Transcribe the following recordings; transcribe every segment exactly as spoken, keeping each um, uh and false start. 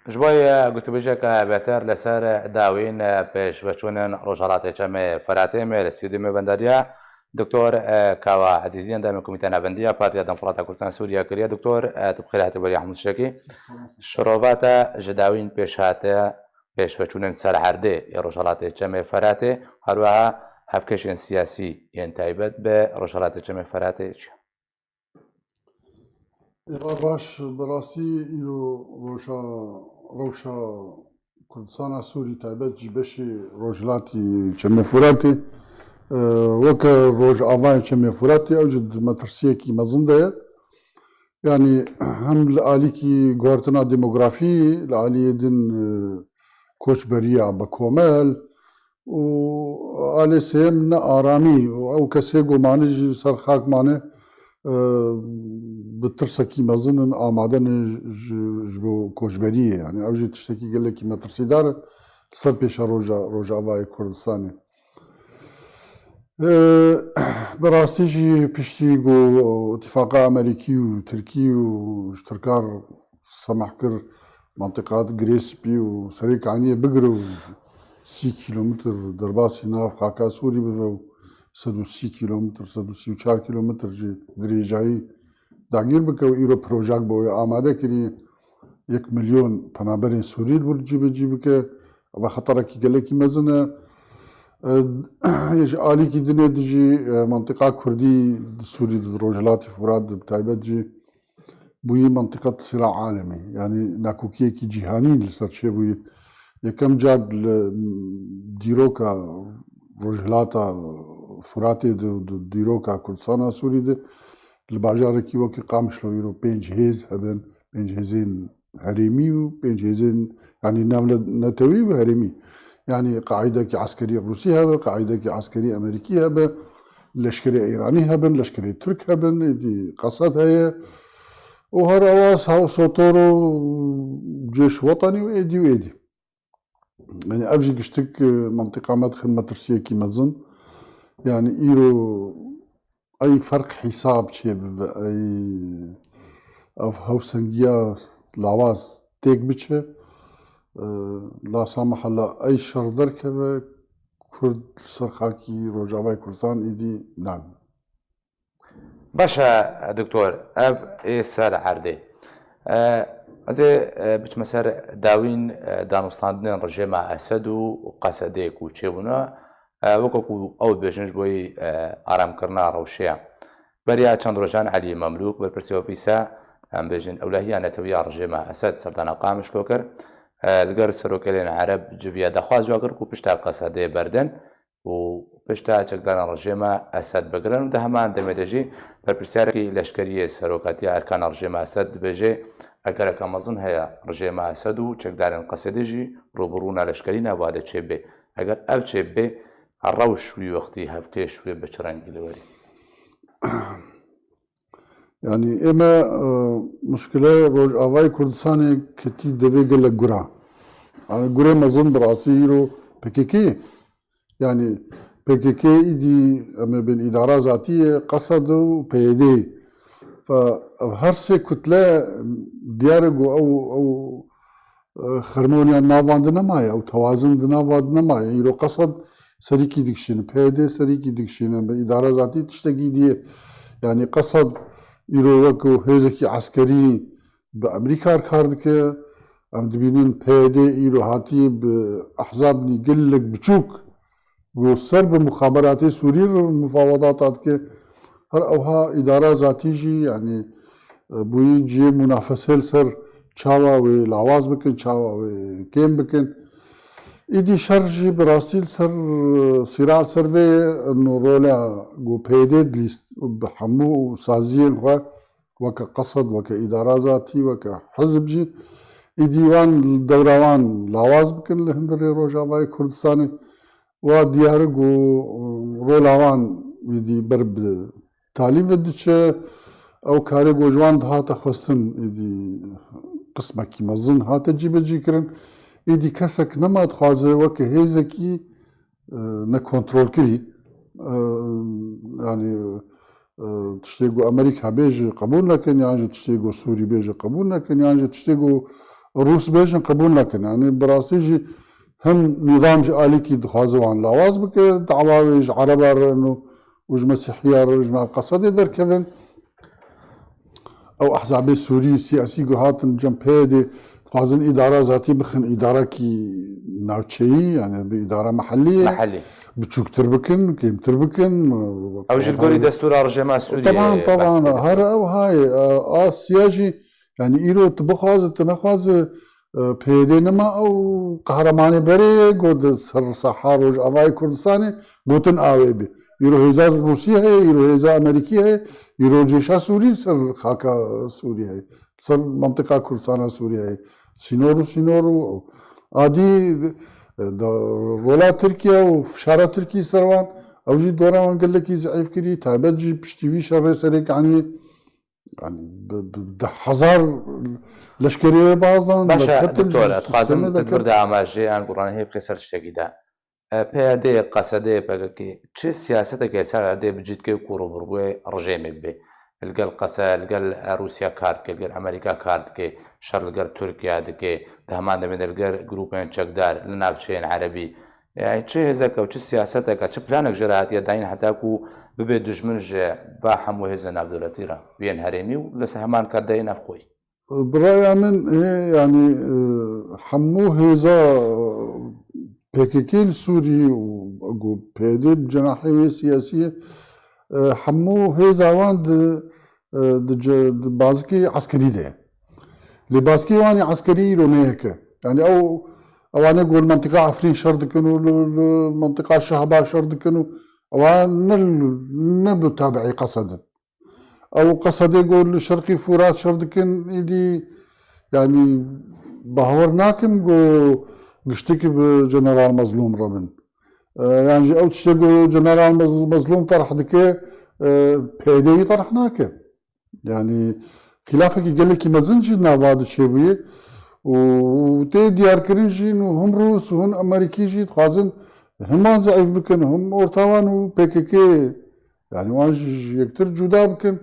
Ji bo, e, gotûbêjeke bêhtir li ser dawîn, e, pêşveçûnên Rojhelatê Çemê Firatê me li stûdyo me bendariya Doktor, e, Kawa Ezîzî, endamê Komîteya Navendî ya Partiya Demokrata Kurdistan Sûriye kiriye. Doktor, e, tu bi xêr hatî beriya hemû tiştekî. Şirova te ji dawîn pêş hate pêşveçûnên ser erdê ê Rojhelatê Çemê Firatê, her wiha hevkêşên siyasî yên taybet bi Rojhelatê Çemê Firatê çi? Êvar baş, bi rastî îro roja, rewşa Kurdistana Sûrî taybet jî beşê rojhilatî Çemê Furatê, e, weke rojavayê Çemê Furatê ew jî di metirsiyekî mezin de ye. Yanî hem li alîkî guhertina demografî, li aliyê din, e, koçberiya bi komel, û alê sêyem ne aramî û ew kesê ku mane jî ser xak mane, e, bi tirsekî mezin in, amade ne ji, ji bo koçberiyê. Yani ew jî tiştekî gelekî metirsîdar e li ser pêşeroja Rojavayê Kurdistanê. E, bi rastî jî piştî ku Îtifaqa Amerîkî û Tirkî û ji Tirkan semeh kir, mentiqa Girê Spî û Serê Kaniyê bigire û sî kîlometr derbasî nav xaka Sûrî bibe û sed û sî kîlometr, sed û sî û çar kîlometr jî dirêjayî dagîr bike û îro projek bi wê amade kirî, yek milyon penaberên Sûrî li wir cîbecî bike. Ev xeterekî gelekî mezin e. E, ji alîkî dinê di jî, e, mentiqa Kurdî di Sûrî di Rojhilatê Furat de bi taybet jî bûyî mentiqet sila alemî, yanî nakokiyekî cîhanî li ser çêbûyî. Yekem car li dîroka Rojhilata Furatê de, di dîroka Kurdistana Sûrî de, li bajarekî wekî Qamişlo îro pênc hêz hebin, pênc hêzên herêmî û pênc hêzên, yanî navnetewî û herêmî. Yanî qaîdekî eskerî Rûsî hebe, qaîdekî eskerî Amerîkî hebe, leşkerê Îranî hebin, leşkerê Tirk hebin, êdî Qesed heye. Û her ewa Sa-, Sotoro, Cêş Wetanî û êdî û êdî. Yani ev jî giştik, e, mentiqa me dixin metirsiyekî mezin. Yani îro ey ferq hîsab çê bibe, ey ev hewsengiya lawaz têk biçe, e, lasa mehela ey şer derkeve, Kurd li ser xakî Rojavayê Kurdistan êdî nabî. Baş e, doktor, ev ê ser erdê. E, ez ê, e, biçime ser dawîn, e, danûstandinên rejêma Esed û Qesedê ku çêbûne, e, weke ku ew dibêjin ji bo yî, e, aramkirina rewşê ye. Beriya çend rojan Elî Memlûk, berpirsê ofîsa, em bêjin, ewlehiya netewiya rejêma Esed serdana Qamişlo kir. E, li gel serokêlên Ereb civiya daxwaz ji wan kir ku pişta Qesedê berdin û pişta çekdarên rejêma Esed bigirin û di heman demê de jî berpirsyarek ji leşkeriyê serokatiya erkana rejêma Esed dibêje, egereke mezin heye rejêma Esed û çekdarên Qesedê jî rûbirûna leşkerî nava de çêbê. Eger ev çêbê, rewş wî wextî hevkêş wê bi çi rengî li werî? Yani ê me, e, muşkile Rojavayê Kurdistanê ketî devê gelek gura. Yani gurê mezin bi rastî îro P K K. Yani P K K îdî em ê bên îdara zatî ye, Qesed û P Y D. Fe ev her sê kutle diyar e ku ew, ew, e, harmoniya nav wan de nemaye, ew tewazin di nav wan de nemaye. Îro Qesed serîkî dikişîne, P Y D serîkî dikişîne, bi îdara zatî tiştekî dî ye. Yani Qesed îro wek hêzekî eskerî bi Amerîka kar dike. Em dibînin P Y D îro hatiye bi ehzabnî gelek biçûk ku ser bi muxaberatê Sûrî re mufawedat dike. Her ewha îdara zatî jî, yani, e, bûyî cihê munafesê li ser çawa wê lawaz bikin, çawa wê kêm bikin. Îdî şer jî bi rastî li ser, e, sîra li ser vê ye, ino rola ku P Y D dilîst bi hemû saziyên xwe weke Qesed, weke îdara zatî, weke hizb jî, îdî wan dewra wan lawaz bikin li hundirê Rojavayê Kurdistanê. Wa diyar e ku rola wan îdî ber bi talî ve diçe, ew karê ku ji wan dihate xwestin, îdî qismekî mezin hate cîbecî kirin. Îdî kesek nema dixwaze weke hêzekî, e, nekontrolkirî, e, yani, e, tiştê ku Amerîka bêje qebûl nekin, yan jî tiştê ku Sûrî bêje qebûl nekin, yan jî tiştê ku Rûs bêjin qebûl nakin. Yanî bi rastî jî him nîzam ji alîkî dixwaze wan lawaz bike, dawa wê ji Ereba re û, û ji Mesîhiya re û ji nav Qesedê derkevin. Ew ehzabê Sûrî, siyasî ku hatin cem P Y D'ê, dixwazin îdara zatî bixin, îdarekî navçeyî, yani bi îdara mehellî ye, Mehellî. Biçûktir bikin, kêmtir bikin. Ew jî li gorî destûra rejîma Sûriyê Teban, teban, behs dike. Her ew hayê, e, Asya jî, yani îro tu bixwaze, tu nexwaze, e, P Y D nema ew qehremanê berê ye, got di ser saha Rojavayê Kurdistanê, gotin awê bî. Îro hêza Rûsî heye, îro hêza Amerîkî heye, îro cêşa Sûrî ser xaka Sûrî heye. Ser mentiqa Kurdistana Sûrî heye. Sînor û sînor û adî, e, da rola Tirkiye û fişara Tirkî ser wan, ew jî dora wan gelekî zeîf kirî, taybet jî piştî vî şerê serê kaniyê. Yani bi, bi deh hezar leşkerê wê bazdan, Baş e, derketin doktor, ji ez dixwazim sistemê tu di vir derket. De amajê an guranê hê bixê ser tiştekî de. E, P Y D, Qesedê, P K K, çi siyasetek li ser erdê bi cî dike ku rûbirûyê rejêmê bibe? Li gel Qese-, li gel, e, Rûsya kar dike, li gel Amerîka kar dike, şer li gel Tirkiye dike, di heman demê de li gel grûpên çekdar, li navçeyên erebî. Yani çi hêzeke û çi siyaseteke, çi planek jê re hatiye dayîn heta ku bibe dijmin ji va hemû hêzên navdewletî re, yên herêmî û li ser heman kadeyê navxweyî? Bi raya min, e, yani, e, hemû hêza P K K li Sûrî û ku P Y D bi cenahê wê siyasî ye, e, hemû hêza wan di, e, di ce-, di bazikê eskerî de ye. Lê bazikê wan ê eskerî îro ne yek e. Yani ew, ewanê ku li mentiqa Efrîn şer dikin û li, li mentiqa Şehba şer dikin û ewan ne, ne bi tabiî Qesedê. Ew Qesedê ku li şerqî Furat şer dikin, îdî, yanî bawer nakim ku giştikî bi General Mezlûm re bin. E, yan jî ew tiştê ku General Mez-, Mezlûm terh dike, e, P Y D wî terh nake. Yanî xîlafekî gelekî mezin jî di nava de çêbûye û tê diyarkirin jî, him Rûs û him Amerîkî jî dixwazin him wan zeîf bikin, him orta wan û P K K. Yani wan ji, ji yektir cuda bikin.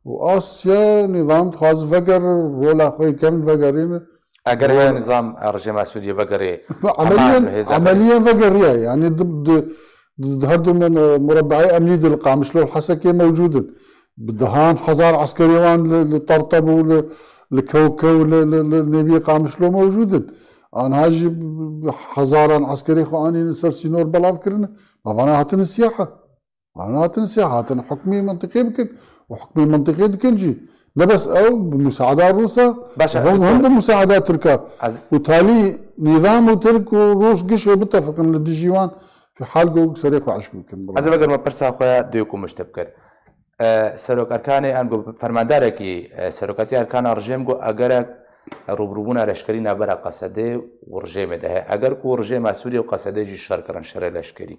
Û Asya nîzam dixwaze veger, rola xwe yê kevn vegerîne. Eger Rol- ya nîzam, e, rejîma Sûriyê vegerê, Emeliyen, heman hêza emeliyen vegeriye. Yani di, di, di, di her du mun-, murebeayê emnî de li Qamişlo û Hesekê mewcûd in. Bi dehan hezar eskerê wan li, li Terteb û li, li Kewkew, li, li, li nêviyê Qamişlo mewcûd in. Anha jî bi, bi hezaran eskerê xwe anîne ser sînor belav kirine. Ma vana hatine siyaha. Wan hatin sê hatin hukmê mentiqê bikin û hukmê mentiqê dikin jî. Ne bes ew bi musaada Rûsa, Baş e, him, doktor. Him bi musaada Tirka. Ez Û talî nîzam û Tirk û Rûs gişê bitefiqin li dijî wan, fi hal go serê xwe eşk bikin. Ez ê vegerime pirsa xwe ya dê ku min ji te bikir. E, Serok Erkanê, em go fermandarekî, e, serokatiya Erkana rejêm go egerek rûbirûbûna leşkerî navbera Qesedê û rejêmê de heye. Eger ku rejêma Sûriyê û Qesedê jî şer kirin, şerê leşkerî.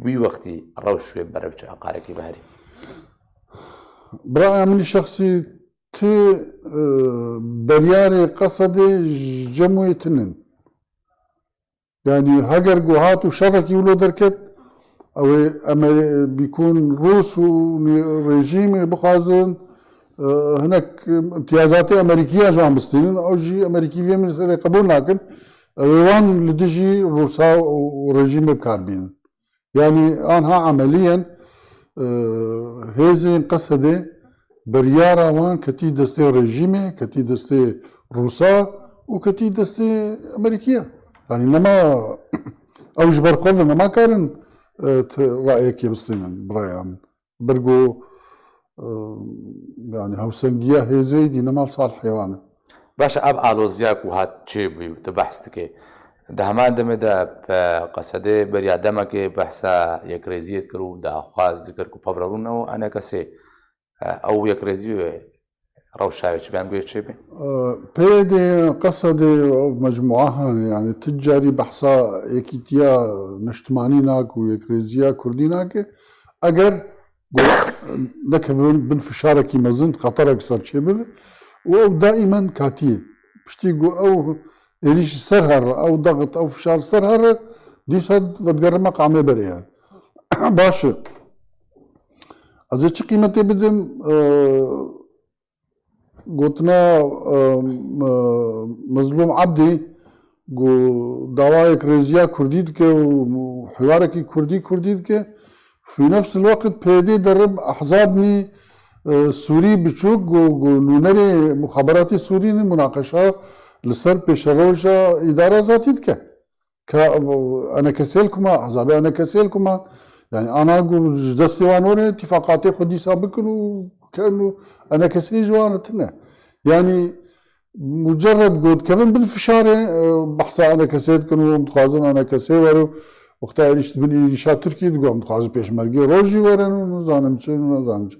Wî wextî rewş wê berev çi aqarekî biherî? Biraya min şexsî ti, e, beryarê Qesedê ji cem wê tinin. Yani heger ku hat û şerekî wilo derket, ew ê em ê bîkûn Rûs û nî-, rejîmê bixwazin, e, hinek imtiyazatê Amerîkiya ji wan bistînin, ew jî Amerîkî vê meselê qebûl nakin. Ew ê wan li dijî Rûsa û, û rejîmê bi kar bînin. Yanî anha emeliyen, e, hêzên Qesedê beryara wan ketî destê rejîmê, ketî destê Rûsa û ketî destê Amerîkiya. Yanî nema ew ji ber xwe ve nema karin, e, ti rayekê bistînin, biraya min. Ber ku, e, yanî hewsengiya hêzê dî nema li salihê wan e. Baş e, ev aloziya ku hat çêbû, tu behs dikê. Di heman demê de pe Qesedê beriya demekê behsa yekrêziyê dikir û daxwaz dikir ku pevrerûn ew enekesê, e, ew yekrêziyê rewşa wê çi be, em guhê çêbê? E, P Y D Qesedê ew mecmua hane, yani ti carî behsa yekîtiya niştimanî nake û yekrêziya kurdî nake. Eger nekevin bin fişarekî mezin, xeterek ser çê bibe û ew daîmen katî ye. Piştî ku ew êrîş ser here, ew daxit, ew fişar ser here, dîsa vedigerime qamê berê ye. Baş e. Ez ê çi qîmetê bidim, e, Gotina e, e, Mezlûm Ebdî ku dawayek rêziya kurdî dike û hiwarekî kurdî kurdî dike, fî nefs el-weqt P Y D derib ehzabnî e, Sûrî biçûk ku ku nûnerê muxaberatê Sûrî ne munaqeşa li ser pêşeroja îdara zatî dike. Ka enekesê li kuma, hezabê enekesê li kuma. Yani ana ku ji destê wan were, tîfaqatê xwe dîsa bikin û ken û enekesê ji wan tine. Yani mucerred ku dikevin bin fişarê, e, behsa enekesê dikin û em dixwazin enekesê were û wexta êrîş dibin êrîşa Tirkiyê digo em dixwazin pêşmergê rojî werin û nizanim çi û nizanim çi.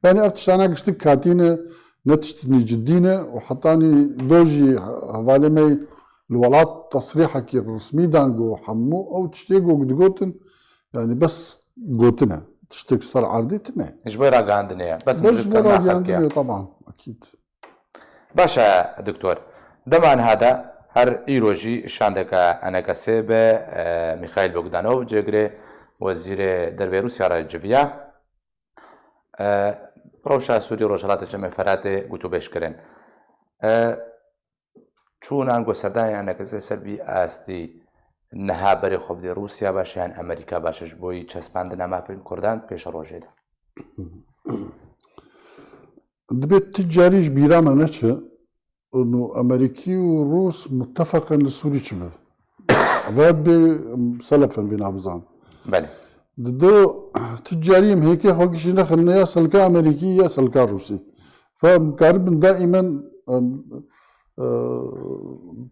Yani ev tiştana giştik katî ne, ne tiştinî cidî ne û hetanî do jî hevalê me li welat tesrîhekî resmî dan ku hemû ew tiştê ku digotin, yani bes gotine. Tiştek ser erdê tine. Ji bo ragihandinê ye. Bes Bes ji bo ragihandinê, teban, ekîd. Baş e, doktor. Dema niha de her îro jî şandeke enekesê bi, e, Mîxaîl Bogdanov cêgirê wezîrê dervê Rûsya re civiya. E, rewşa Sûrî Rojhilatê Çemê Feratê gotûbêj kirin. E, çûn ango serdanê enekesê ser vî astî niha berê xwe bidê Rûsya baş e yan Amerîka baş e ji bo yî çespandina mafên Kurdan pêşerojê de? Dibê ti carî ji bîra me neçe, û Amerîkî û Rûs mutefeqin li Sûrî çi be. Eva dibê selefen vê nabizan. Belê. Di do ti carî em hêkê xwe gişî nexin ne ya selka Amerîkî ya selka Rûsî. Fe em karibin daîmen, em, e,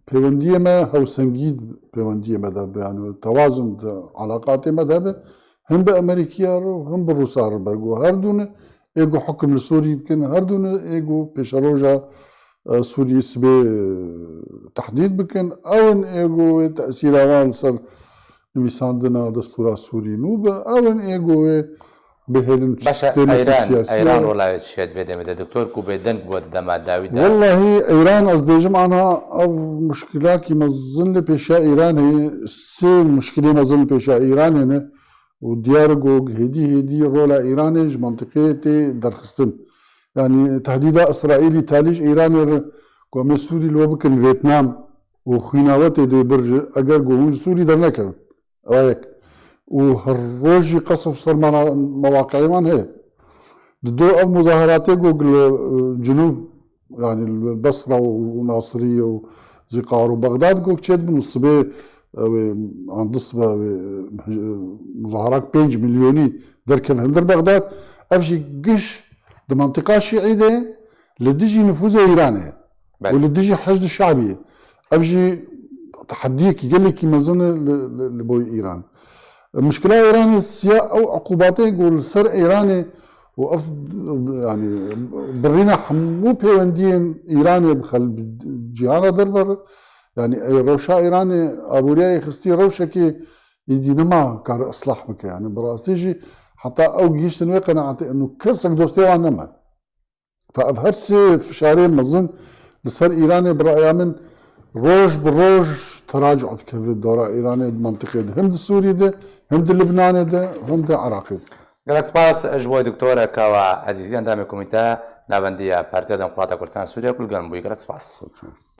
pêwendiyê me hewsengî pêwendiyê me de be, yani tewazun di alaqatê me de be. Him bi Amerîkiya re, him bi Rûsa re bergo. Her dû ne ê ku hukim li Sûrî dikin, her dû ne ê ku pêşeroja, e, Sûrî sibê, e, tehdîd bikin. Ew in ê ku wê tesîra wan li ser nivîsandina destûra Sûrî nû be. Ew in ê ku wê bihêlin Baş e, sîstemekî Eyran, siyasî Eyran ye. Rola wê çi ye di vê demê de, doktor, ku bêdeng bû di dema dawî de? Wellahî, Eyran, ez bêjim, ana ev muşkilakî mezin li pêşiya Îranê, sê muşkilê mezin li pêşiya Îranê ne û diyar e ku hêdî hêdî rola Îranê ji mantiqeyê tê derxistin. Yani tehdîda Îsraîlî talî ji Îranê re ku em ê Sûrî li we bikin Vêtnam û xwîna we tê dê bir ji, eger ku hûn ji Sûrî dernekevin. Ew yek. Û her roj jî qesf ser mala-, mewaqeyê wan heye. Di do ev muzaheratê ku li, e, Cinûb, yani li Besra û Nasiriyê û Zîqar û Bexdad ku çêdibin û sibê ew ê, an du sibe ew ê, e, muzaherak pênc milyonî derkeve hundir Bexdad, ev jî giş di mantiqa şîî de li dijî nifûzê Îranê Belê. û li dijî Heşd Şabî. Ev jî tehdiyekî gelekî mezin e li, li, li boy Îran. Mişkila Îranê siya ew uqubatê ku li ser Îranê û ev, yani, birîna hemû pêwendiyên Îranê bi xel-, bi cîhana derve re, yani, ê rewşa Îranê aboriyayê xistî rewşekê îdî nema kar islah bike. Yani, bi rastî jî heta ew gihîştin wê qenaetê, eno kesek dostê wan neme. Fe ev her sê fişarê mezin li ser Îranê bi raya min roj bi roj teracuh dikeve dora Îranê di mantiqê de. Him di Sûrî de, him di Libnanê de, him di Iraqê de. Gelek spas ji bo doktor Kawa Ezîzî, endamê Komîte Navendî ya Partiya Demokrata Kurdistan Sûriye ku li gel min bûyî. Gelek spas.